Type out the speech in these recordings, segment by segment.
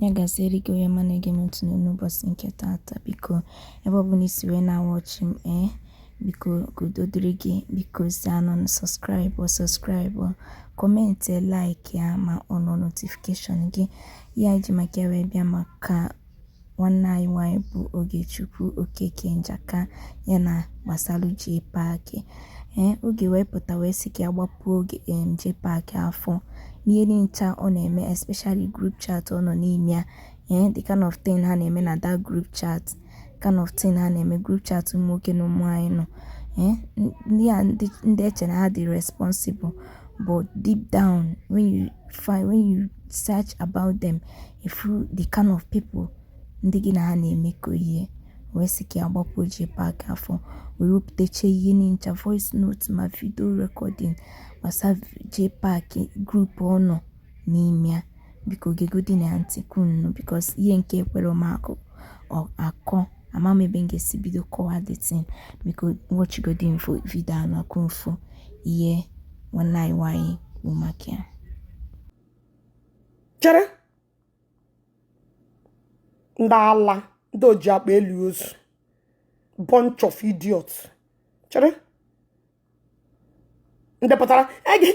Ya gaziere gị, onye ọma na-ege m ntị n'ụbọchị nke taata. Biko, ebe ọ bụla i si wee na-awatch m, ee, biko, ka udo dịrị gị. Biko zianụ subscribe, subscribe, comment, like ya, ma ọ nọ notification gị. Ihe anyị ji maka ya wee bịa maka nwanne anyị nwaanyị bụ Ogechukwu Okeke Njaka, ya na gbasalụ JPAC. Ee, oge wee pụta wee sị ka ya gbapuo oge JPAC afọ n'ihe ncha ọ na-eme, especially group chat ọ nọ n'ime ya. Ee, the kind of thing ha na-eme na that group chat, kind of thing ha na-eme group chat ụmụ nwoke na ụmụ nwaanyị nọ. Ee, ndị a ndị eche na ha dị responsible, but deep down, when you find, when you search about them, if the kind of people ndị gị na ha na-emekọ ihe, wee sị ka ya gbapuo JPAC afọ, wee wepụtacha ihe ncha, voice note ma video recording gbasara JPAC group ọ nọ n'ime ya. Biko gegodi na ya ntị kunu, because ihe nke ekwere m akụ akọ, ama m ebe m ga-esi bido kọwa the thing. Biko watchgodi mfo video anụ akụ mfo ihe nwanne anyị nwaanyị kwuo maka ya. Chere, ndị ala, ndị oji akpa elu ozu, bunch of idiots. Chere, ndị pụtara ege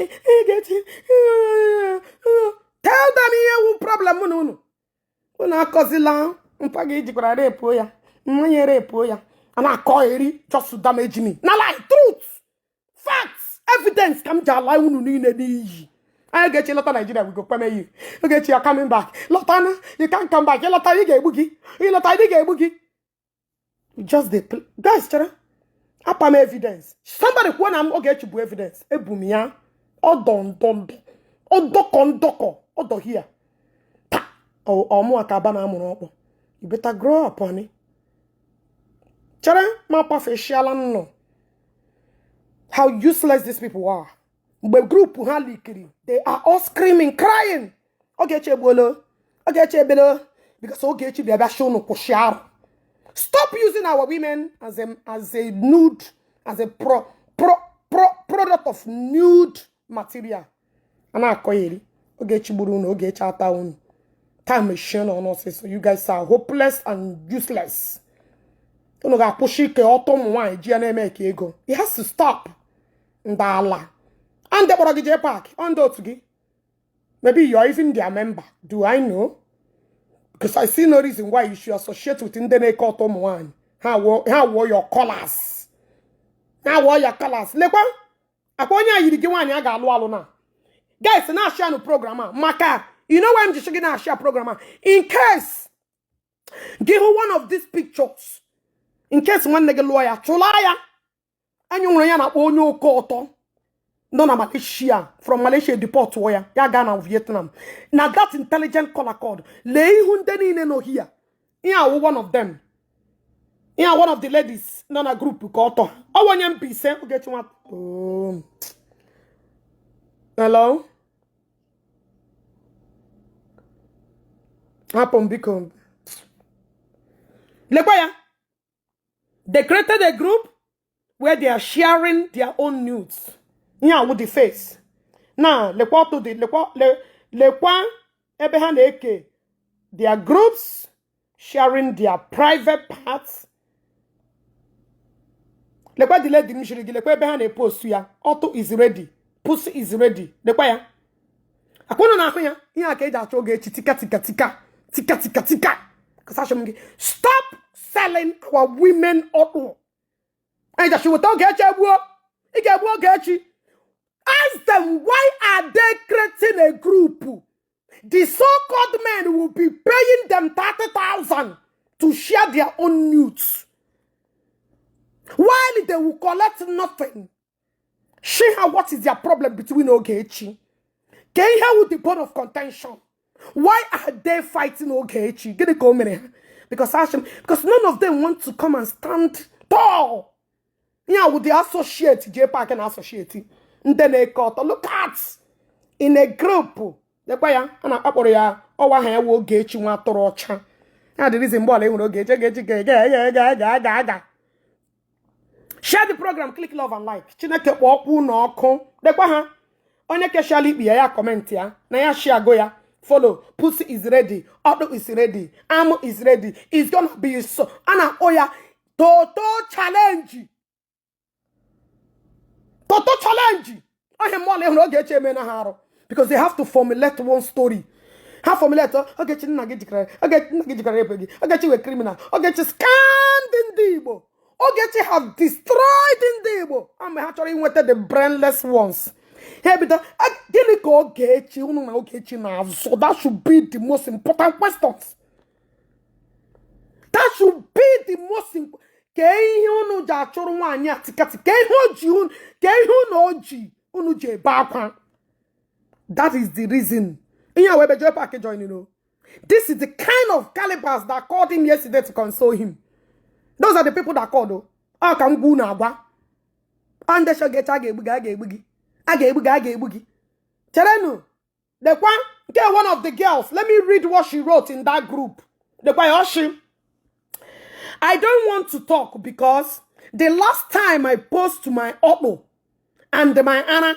tell them ihe wu problem na unu unu akọzila mpa gị jikwara repuo ya, mmanya repuo ya, a na-akọ eri just to damage me. Na lie, truth, facts, evidence ka m ji ala unu niile n'iyi. Anyị ga-echi lọta Nigeria, we go kpeme you. Ogechi, you are coming back. Lọtana, you can't come back. Ịlọta, ị ga-egbu gị. Ịlọta, ị ga-egbu gị. Just dey play. Guys, chere, apa m evidence. Somebody kwuo na m Ogechi bụ evidence. Ebu m ya ọdọ ndọndọ ọdọkọ ndọkọ ọdọ hia taa. Ọmụ aka aba na amụrụ ọkpọ. You better grow up, honey. Chere, ma pafeshiala nnọ how useless these people are. Mgbe group ha leakiri, they are all screaming, crying, "Ogechi egbuolo, Ogechi ebelo," because Ogechi bịa bịa shi unu kwụsị arụ. Stop using our women as a nude, as a pro product of nude material. A na-akọ ya eri. Ogechi gburu unu, Ogechi ata unu. Time machine ọnụ ọsịsọ. You guys are hopeless and useless. Unu ga-akwụsị ike ọtọ ụmụ nwaanyị ji ya na-eme ka ego. It has to stop. Ndị ala. And kpọrọ gị JPAC, ọ ndị otu gị. Maybe you are even their member. Do I know? Because I see no reason why you should associate with ndị na-eke ọtọ ụmụ nwaanyị. Ha wụọ your colors. Ha wụọ your colors. Lekwa, akwa onye a yiri gị nwaanyị a ga-alụ alụ na. Guys, na-ashare nụ program a maka, you know why m ji sị gị na-ashare program a? In case gị hụ one of these pictures, in case nwanne gị lụọ ya, chụlaa ya. Anyị nwere ya na-akpọ onye oke ọtọ nọ na Malaysia, from Malaysia deport ya, ya gaa na Vietnam. Na that intelligent color code, lee ihu ndị niile nọ here. Ihe awụ one of them. Ihe one of the ladies nọ na group ka ọtọ. Ọ bụ onye Mbaise. Ogechi nwa. Oh. Hello? Hapụ m, biko. Lekwa ya. They created a group where they are sharing their own nudes. Ihe awụ the face. Na lekwa ọtụ dị, lekwa lekwa ebe ha na-eke their groups, sharing their private parts. Lekwa the lady m shiri gị, lekwa ebe ha na-epost ya. Ọtụ is ready. Pussy is ready. Lekwa ya. Akwụnụ na ahụ ya. Ihe a ka eji achọ Ogechi tika tika tika tika tika tika. Kasasị m gị. Stop selling our women ọtụ. Anyị jachi weta Ogechi egbuo. Ị ga-egbu Ogechi. Ask them, why are they creating a group? The so-called men will be paying them 30,000 to share their own nudes, while they will collect nothing. See how, what is their problem between Ogechi? Can you hear with the bone of contention? Why are they fighting Ogechi? Get it coming. Because Hashem, because none of them want to come and stand tall. Yeah, with the associate, JPAC and associate. Ndị na-eke ọtọ. Look at in a group. Lekwa ya, a na-akpọrọ ya ọwa aha ya wụ Ogechi nwa atụrụ ọcha. Ya dị reason mgbe ọla e nwere Ogechi, Ogechi ga ga ga ga ga ga ga. Share the program, click love and like. Chineke kpọọ ọkpụ na ọkụ. Lekwa ha. Onye keshala ikpi ya, ya comment ya na ya shiago ya. Follow. Pussy is ready, ọdụ is ready, amụ is ready. It's gonna be so. A na-akpọ ya Toto Challenge. Toto Challenge. Ọhịa mmụọ ịhụrụ Ogechi eme na ha arụ because they have to formulate one story. Ha formulate Ogechi nna gị jikara, Ogechi nna gị jikara ebe gị, Ogechi wee criminal, Ogechi scammed ndị Igbo, Ogechi have destroyed ndị Igbo. Ama ha chọrọ inweta the brainless ones. Ha ebido, "Gịnị ka Ogechi unu na Ogechi na-azụ?" That should be the most important questions. That should be the most important. Ka ihe unu ji achụrụ nwaanyị a tikati, ka ihe o ji unu, ka ihe unu o ji unu ji ebe akwa. That is the reason ihe a wee be Joy Park join. This is the kind of calibers that called him yesterday to console him. Those are the people that called o. Ọ ka m gwa unu agwa ndị Ogechi, a ga-egbu gị, a ga-egbu gị, a ga-egbu gị, a ga-egbu gị. Cherenụ, lekwa nke one of the girls. Let me read what she wrote in that group. Lekwa ya, ọshị, "I don't want to talk because the last time I post my ọkpụ and my ara,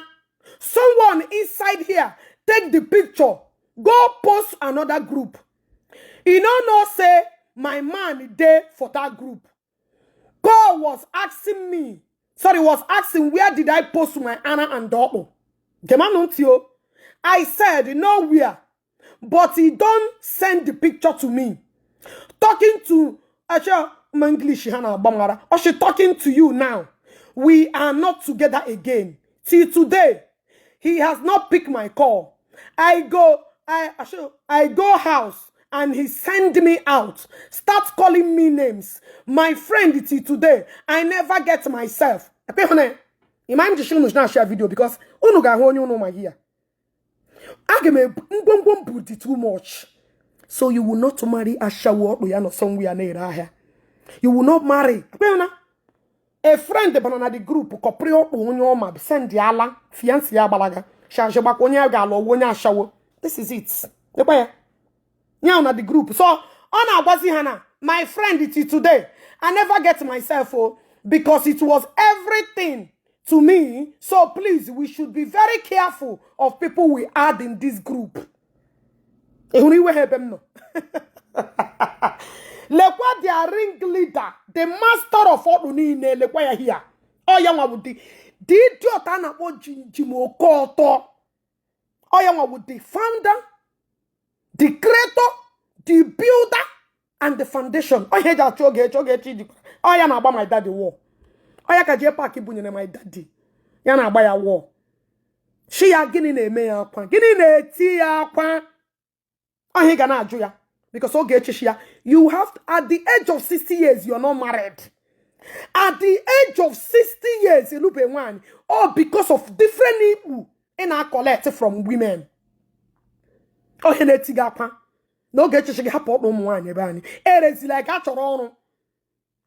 someone inside here take the picture, go post another group. E no know say my man dey for that group. God was asking me, sorry, was asking where did I post my ara and ọkpụ. Gemanụ ntị o. I said nowhere, but he don send the picture to me. Talking to Acha ma English ha na-agba mara. Oshi, talking to you now. We are not together again. Till today, he has not picked my call. I go, I go house and he send me out. Start calling me names. My friend till today, I never get myself." Ekwe hụ na ya? Ịma m ji shi unu na share video because unu ga-ahụ onye unu ma here. Aga m ebu ngwongwo m bụ dị too much. So you will not marry ashawo ọkpụ ya nọ somewhere na-ere ahịa. You will not marry. Ekwe hụ na a friend bara na the group kọpịrị ọkpụ onye ọma send ala fiancé ya gbalaga shaje gbakwa onye a ga-alụ ọwụ onye ashawo. This is it. Lekwa ya. Ya na the group. So ọ na-agwazi ha na my friend till today, I never get myself, oh, because it was everything to me. So please, we should be very careful of people we add in this group. Ị hụrụ iwe ha ebe m nọ? Lekwa their ring leader, the master of ọdụ niile. Lekwa ya here. Ọ ya nwa bụ the idiot a na-akpọ Jinjim Okoto. Ọ ya nwa bụ the founder, the creator, the builder and the foundation. Ọ ihe eji achụ Ogechi. Ogechi jikwara ọ ya na-agba my daddy war. Ọ ya ka Jee Park bunyere my daddy, ya na-agba ya war. Shi ya gịnị na-eme ya akwa, gịnị na-eti ya akwa? Ọhịa ị ga na-ajụ ya because Ogechi shi ya, you have at the age of 60 years, you are not married. At the age of 60 years, ịlụbe nwaanyị, all because of different ikpu ị na-collect from women. Ọhịa na-eti gị akwa na Ogechi shi gị hapụ ọkpụ ụmụ nwaanyị ebe anyị erezila gị achọrọ ọrụ.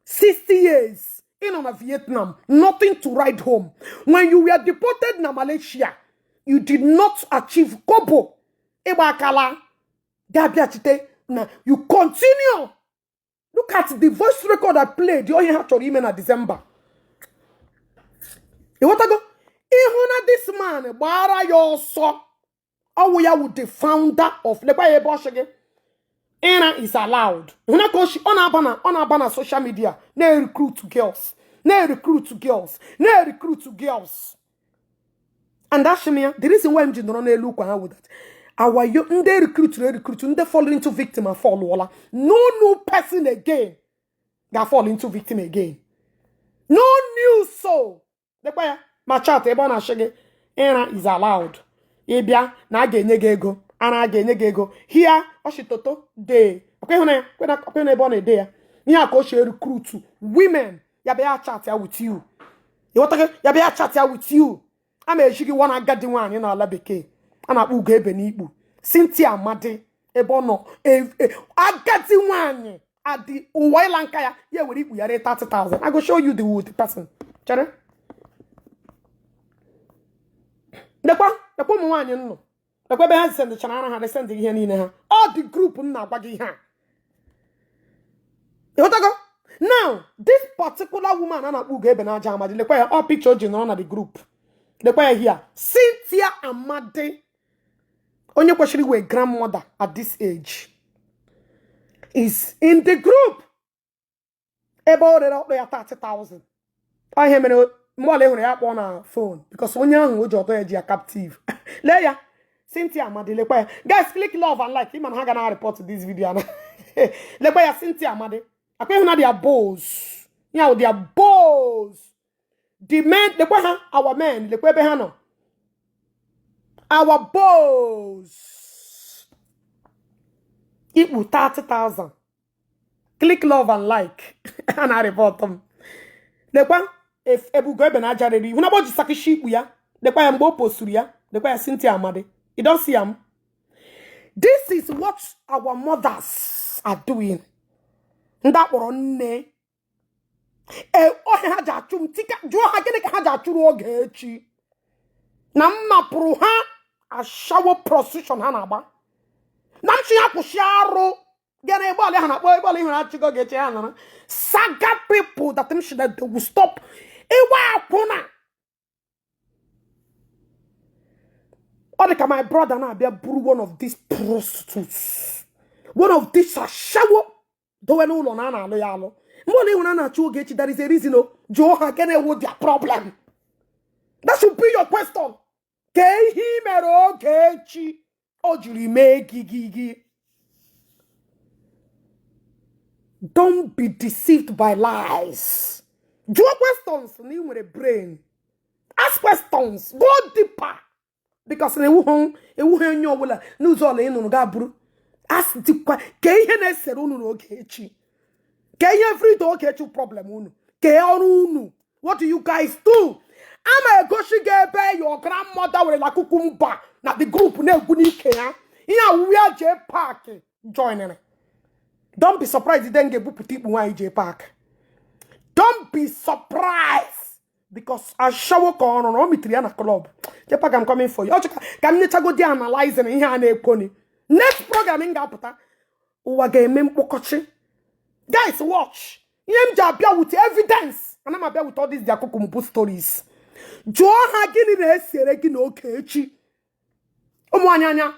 60 years ị nọ na Vietnam, nothing to write home. When you were deported na Malaysia, you did not achieve kobo. Ịgba akala ga-abịachite na you continue. Look at the voice record I played. Onye ha chọrọ ime na December, ịghọtago? Ịhụ na this man gbara ya ọsọ. Ọwụ ya wụ the founder of. Lekwa ya ebe ọ sị gị ịra is allowed. Hụ na ka o si ọ na-aba na social media na-recruit girls, na-recruit girls, na-recruit girls. And that's me ya, the reason why m ji nọrọ n'elu ukwu ha wụ that our yo ndị recruit recruit ndị fall into victim afọlụọla. No new person again ga fall into victim again. No new soul. Lekwa ya ma chat ebe ọ na-achị gị ịra is allowed. Ịbịa na a ga-enye gị ego ara, a ga-enye gị ego hia ọchịtoto dee. Ọkwa ịhụ na ya ọkwa ịhụ ebe ọ na-ede ya ihe a ka o si recruit women. Ya bịa chat ya with you, ịghọtago? Ya bịa chat ya with you. A ma eji gị nwa na agadi nwaanyị n'ala bekee a na-akpọ Ugo ebe n'ikpu Cynthia Amadi ebe ọ nọ agadi nwaanyị adị ụwa ịla nka ya ya were ikpu ya ree 30,000. I go show you the person. Chere, lekwa, lekwa ụmụ nwaanyị nnụ. Lekwa ebe ha sendịchara ara ha, sendị ihe niile ha. Ọ dị group m na-agwa gị ihe a, ịghọtago? Now this particular woman a na-akpọ Ugo ebe n'aja Amadi, lekwa ya. Ọ picture o ji nọrọ na the group. Lekwa ya here, Cynthia Amadi. Onye kwesịrị iwe grandmother at this age is in the group ebe o rere ọkpọ ya 30,000. Ọ ihe mere mgbe ọla ị hụrụ ya kpọọ na phone, because onye ahụ o ji ọtọ ya ji ya captive. Lee ya, Cynthia Amadi, lekwa ya. Guys, click love and like. Ịma na ha ga na report this video na. Lekwa ya, Cynthia Amadi. Akwa ịhụ na their bows ya, their bows, the men, lekwa ha, our men, lekwa ebe ha nọ, our bows. Ikpu 30,000. Click love and like. A na report m. Lekwa ebugo ebe na aja rere ihu na ji sakishi ikpu ya. Lekwa ya mgbe o posturu ya. Lekwa ya, Cynthia Amadi. You don't see am? This is what our mothers are doing. Ndị akpọrọ nne e ọhịa ha ji achụ m tika. Jụọ ha gịnị ka ha ji achụrụ Ogechi na m mapụrụ ha ashawo prostitution ha na-agba na m chi ya kwụsị arụ. Gịnị ebe ọla ha na-akpọ ebe ọla ịhụrụ achịgo Ogechi ha nọrọ saga people that m shi that they will stop ịgba akwụna. Ọ dị ka my brother na-abịa bụrụ one of these prostitutes, one of these ashawo dowe n'ụlọ na a na-alụ ya alụ. Mgbe ọla ịhụrụ a na-achụ Ogechi, there is a reason o. Jụọ ha gịnị wụ their problem. That should be your question. Ka ihe ị mere Ogechi o jiri mee gị gị gị. Don't be deceived by lies. Jụọ questions na ị nwere brain. Ask questions, go deeper, because na ewughị ewughị onye ọbụla n'ụzọ ọla ị nụrụ ga bụrụ. Ask dịkwa ka ihe na-esere unu na Ogechi, ka ihe everyday Ogechi problem unu, ka ọrụ unu. What do you guys do? Ama egosi gị ebe your grandmother werela cucumber na the group na-egwu n'ike ya. Ihe awuwe ya jee park joinere. Don't be surprised then ga-ebupụta ikpu nwaanyị jee park. Don't be surprised, because ashawo ka ọ rụrụ o mitiri ya na club. Jee park, I'm coming for you. Ọ chọka ka m nyechagodi analyzing ihe a na-ekwoni. Next program m ga-apụta, ụwa ga-eme mkpọkọchi. Guys, watch. Ihe m ji abịa with evidence. Ana m abịa with all these their kukumbu stories. Jụọ ha gịnị na-esere gị na Ogechi. Ụmụ anyị anya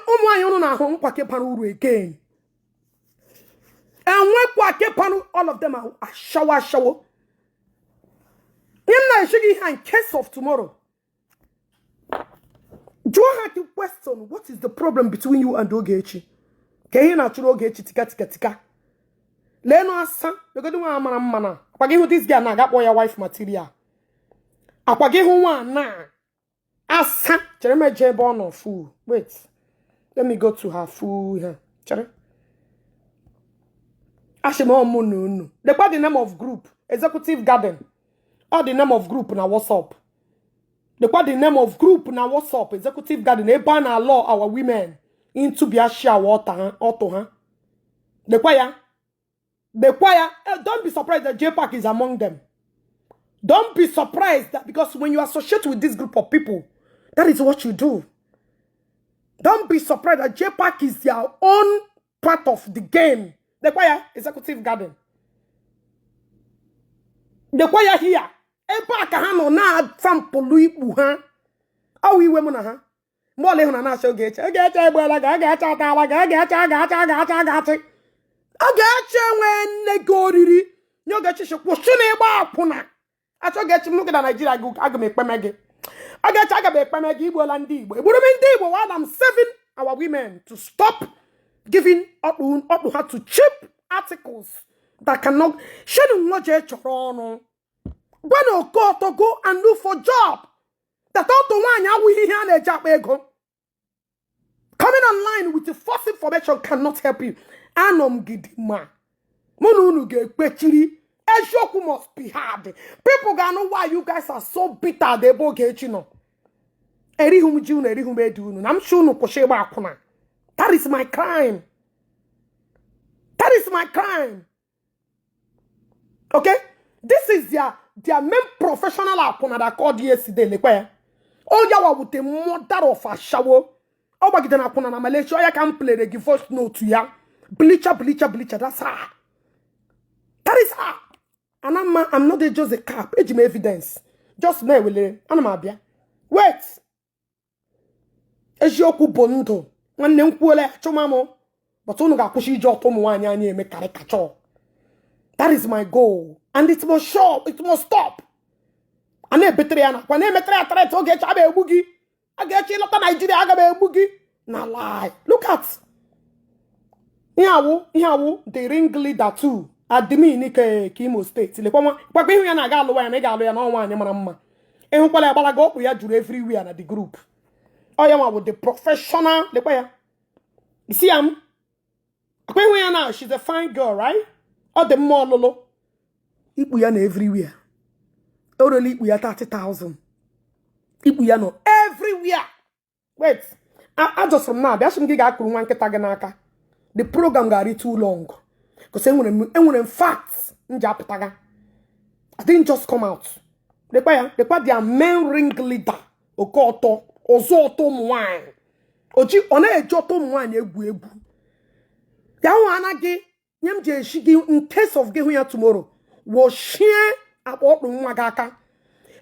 ụmụ anyị unu na-ahụ nkwake bara uru again enwekwa bara. All of them are ashawo ashawo. Ihe m na-echi gị ihe in case of tomorrow. Jụọ ha the question: what is the problem between you and Ogechi? Ka ihe na-achụrụ Ogechi tika tika tika. Leenụ asa legodo nwa mara mma na akwa gị hụ. This guy na-aga kpọ ya wife material. Akwa gị hụ nwa na asa. Chere m eje ebe ọ nọ full. Wait, let me go to her full here. Chere, asị m ọmụ na unu lekwa the name of group, Executive Garden. Ọ the name of group na WhatsApp. Lekwa the name of group na WhatsApp, Executive Garden, ebe a na-alọ our women into bịa share ọtụ ha. Lekwa ya, lekwa ya. Don't be surprised that J Park is among them. Don't be surprised that, because when you associate with this group of people, that is what you do. Don't be surprised that J Park is their own part of the game. Lekwa ya, Executive Garden. Lekwa ya here. Ebe a ka ha nọ na-asampụlụ ikpu ha. Ọwụ iwe mụ na ha. Mgbe ọla ịhụ na na-achọ Ogechi, Ogechi egbuola gị, Ogechi atala gị, Ogechi agachi agachi agachi. Ogechi enwee nne gị oriri. Nye Ogechi si kwụsị na ịgba akwụna. Achọ Ogechi m gị na Naijiria gị, aga m ekpeme gị. Ogechi, aga m ekpeme gị. Igbuola ndị Igbo. Egburu m ndị Igbo while I'm saving our women to stop giving ọkpụ ọkpụ ha to cheap articles that cannot. Shenu nwa jee chọrọ ọrụ. Gwa na Okoto go and look for job. That ọtụ nwaanyị awụghị ihe a na-eji akpa ego. Coming online with the false information cannot help you. Anọ m gidi ma mụ na unu ga-ekpechiri. Eziokwu must be hard. People ga-anụ why you guys are so bitter ebe Ogechi nọ. Erighị m ji unu, erighị m ede unu na m chi unu kwụsị ịgba akwụna. That is my crime. That is my crime. Okay, this is their main professional akwụna that called yesterday. Lekwa ya. O yawa with the mother of ashawo. Ọ gbagidere akwụna na Malaysia. Ya ka m plere gị voice note ya. Bleacher, bleacher, bleacher. That's her. That is her. And I'm not a just a cap. Eji m evidence. Just na-ewelere. Ana m abịa. Wait. Eziokwu bụ ndụ. Nwanne m kwuola ya, chụma m, but unu ga-akwụsị iji ọtọ ụmụ nwaanyị anyị eme caricature. That is my goal, and it must show, it must stop. A na-ebetere ya nakwa na-emetere ya threat. Ogechi, a ga-egbu gị. A ga-echi lọta Naijiria, aga m egbu gị na lie. Look at ihe awụ, ihe awụ the ring leader too, admin ke Imo Steeti. Lekwa nwa gwakwa ihu ya na-aga alụwa ya na ị ga-alụ ya na ọnwa anyị mara mma. Ịhụkwala ya gbalaga ọkpụ ya juru everywhere na the group. Ọ ya nwa bụ the professional. Lekwa ya isi ya m akwa ihu ya na she's a fine girl, right? Ọ dị mma ọlụlụ. Ikpu ya na everywhere. O rele ikpu ya 30,000. Ikpu ya nọ everywhere. Wait, ajọsịrị m na-abịa, sị m gị ga-akụrụ nwa nkịta gị n'aka. The program ga-arị too long because enwere m facts m ji apụtaga. I didn't just come out. Lekwa ya, lekwa their main ring leader, oke ọtọ ọzọ, ọtọ ụmụ nwanyị oji. Ọ na-eji ọtọ ụmụ nwaanyị egwu egwu ya hụ anaghị nye m ji eshi gị. In case of gị hụ ya tomorrow, woshie akpa ọkpụ nwa gị aka.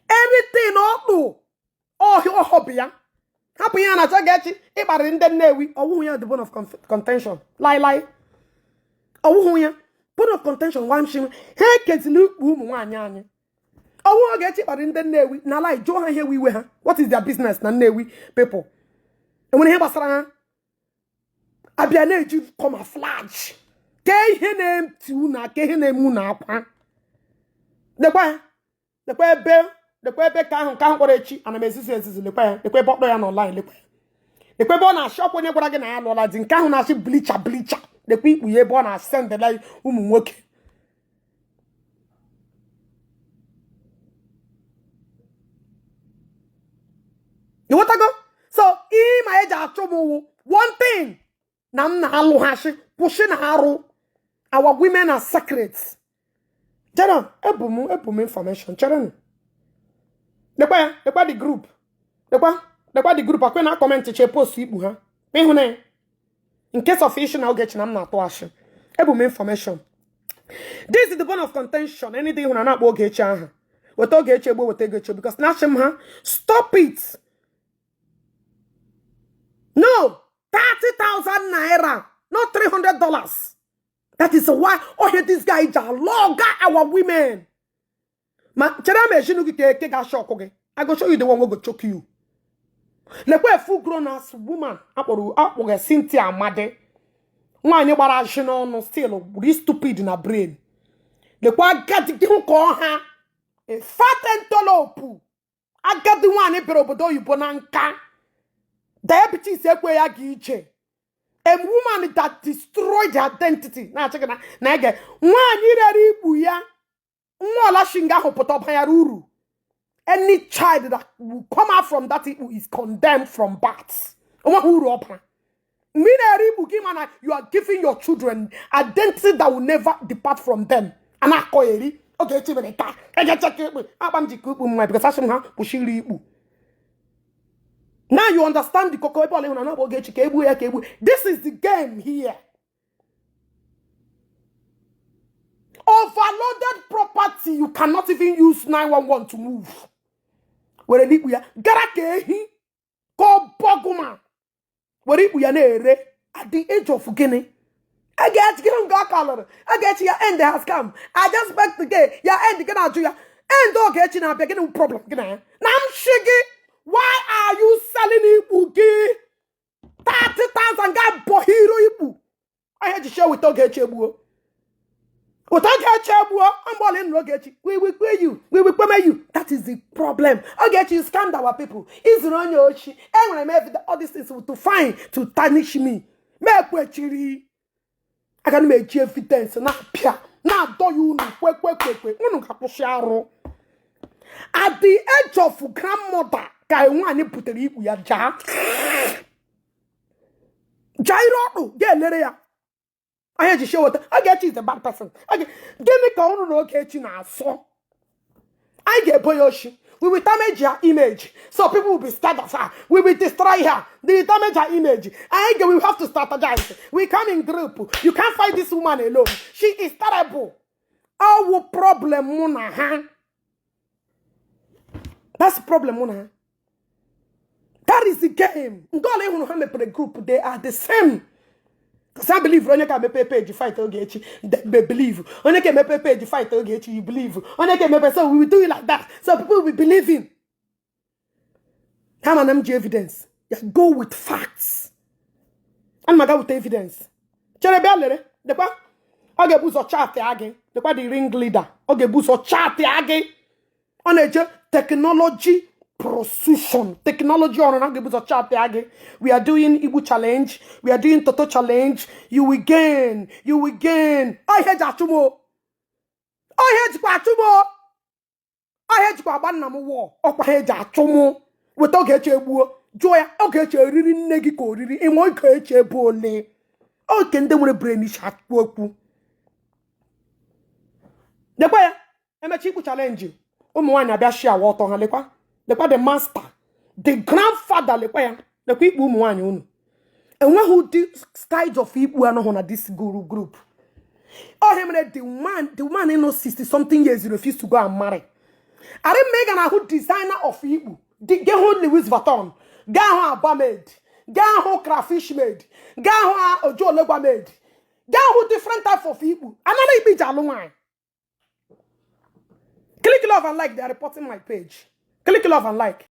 Everything ọkpụ ọhịa ọhọbụ ya, hapụ ihe a na-achọ gị echi ịkparịrị ndị Nnewi. Ọwụhụ ya the bone of contention, lai ọwụhụ ya bone of contention. Nwa mshi ha ekezila ukpu ụmụ nwaanyị anyị. Ọwụhụ ga-echi kparịrị ndị Nnewi na ala. Jụọ ha ihe iwe ha. What is their business na Nnewi people? Enwere ihe gbasara ha? Abịa na-eji camouflage kee ihe na-eti unu aka, ihe na-eme unu akwa. Lekwa ya, lekwa ebe, lekwa ebe ka ahụ nke ahụ kpọrọ echi. Ana m ezizi ezizi. Lekwa ya, lekwa ebe ọ kpọrọ ya n'online. Lekwa ya, lekwa ebe ọ na-achị ọkwa. Onye gwara gị na ya alụọla di? Nke ahụ na-achị blicha blicha. Lekwa ikpu ya ebe ọ na-asendela ụmụ nwoke. Ịghọtago? So ihe ma eji achụ m wụ one thing na m na-alụghachi. Kwụsị na arụ. Our women are sacred. Chere, ebu m information. Chere, lekwa ya, lekwa the group, lekwa, lekwa the group akwe na comment che post ikpu ha ịhụ na ya. In case of issue na Ogechi na m na-atụ ashị, ebu m information. This is the bone of contention. Anything hụrụ na-akpọ Ogechi aha, weta Ogechi egbo, weta Ogechi, because na achị m ha stop it. No, 30,000 naira, not $300. That is why oh, this guy ji alọga our women. Ma chere m ejinu gị ka eke ga-asha ọkụ gị. I go show you the one wey go choke you. Lekwa a full grown ass woman akpọrọ akpọghị Cynthia Amadi, nwaanyị gbara ashị n'ọnụ, still really stupid na brain. Lekwa agadi gị hụ ka ọha a fat antelope. Agadi nwaanyị bịara obodo oyibo na nka, diabetes ekwe ya gị iche. A woman that destroyed her identity na-achị gị na ege nwaanyị rere ikpu ya. Nwa ọlashinga ahụ pụta ọbanyara uru. Any child that will come out from that ikpu is condemned from birth. Onweghị uru ọ bara. Mgbe ị na-ere ikpu gị, mana you are giving your children identity that will never depart from them. A na-akọ eri oge echi mere ka egecha ka ekpe akpa m ji ka ikpu mma, because asị m ha kwụsị iri ikpu. Now you understand the koko ebe ọla ịhụna na oge echi ka egbuo ya, ka egbuo. This is the game here. Overloaded property you cannot even use 911 to move. Were ikpu ya gara ka ehi ka ọ bọgụma, were ikpu ya na-ere at the age of gịnị? A ga-echi gịnị nke ọ kalụrụ? A ga-echi ya end has come. I just beg to get ya end gị na-ajụ ya end. Oge echi na-abịa, gịnị wụ problem gị na ya na m shi gị? Why are you selling ikpu gị 30,000? Ga bọhiro ikpu ahịa eji share with Ogechi egbuo, with Ogechi egbuo. Mgbe ọla ị nụrụ Ogechi, we will pay you, we will pay you. That is the problem. Ogechi, you scammed our people. Izuru onye ochi. Enwere m evidence. All these things to find to tarnish me ma ekwechiri. Aga m eji evidence na-apịa na-adọ ya unu kwekwekwe. Unu ga-akwụsị arụ. At the age of grandmother ka nwaanyị butere ikpu ya jaa jaa ire ọkpụ ga-elere ya anya ji weta. Ogechi is a bad person. Gịnị ka unu na Ogechi na-asọ? Anyị ga-ebo ya oshi. We will damage her image so people will be scared of her. We will destroy her. They damage her image. Anyị ga, we have to strategize. We come in group. You can't fight this woman alone. She is terrible. Ọwụ problem mụ na ha. That's the problem mụ na ha. That That is the game. Ndị ọla ịhụrụ ha mepere group, they are the same. Because I believe onye ka mepe page fight Ogechi, they believe. Onye ka mepe page fight Ogechi, you believe. Onye ka mepe, so we will do it like that. So people will be believing. Come on, MG evidence. Yeah, go with facts. And my with evidence. Chere bịa lere, lekwa. Ọ ga-ebu ụzọ chat ya gị. Lekwa the ring leader. Ọ ga-ebu ụzọ chat ya gị. Ọ na-eje technology prostitution, technology ọrụ na ga-ebu ụzọ chat ya gị. We are doing Igbo challenge. We are doing Toto challenge. You will gain. You will gain. Ọ ihe eji achụ m o. Ọ ihe ejikwa achụ m o. Ọ ihe ejikwa agba nna m wụọ. Ọkwa ha eji achụ m. Weta Ogechi egbuo. Jụọ ya, Ogechi eriri nne gị ka oriri. Ịma Ogechi ebe ole? Oke ndị nwere brain isi akpụ okwu. Lekwa ya, emecha ikpu challenge, ụmụ nwaanyị abịa shi awa ọtọ ha. Lekwa, lekwa the master, the grandfather. Lekwa ya, lekwa ikpu ụmụ nwaanyị unu. Enweghị ụdị styles of ikpu anọghị na this guru group. Ọ mere the man nọ 60 something years refuse to go and marry. Arị mma, ị ga na-ahụ designer of ikpu. Gaa hụ Louis Vuitton, gaa hụ Aba made, gaa hụ crayfish made, gaa hụ Ojuelegba made, gaa hụ different type of ikpu. Anana ikpu iji alụ nwaanyị. Click love and like. They are reporting my page. Click love and like.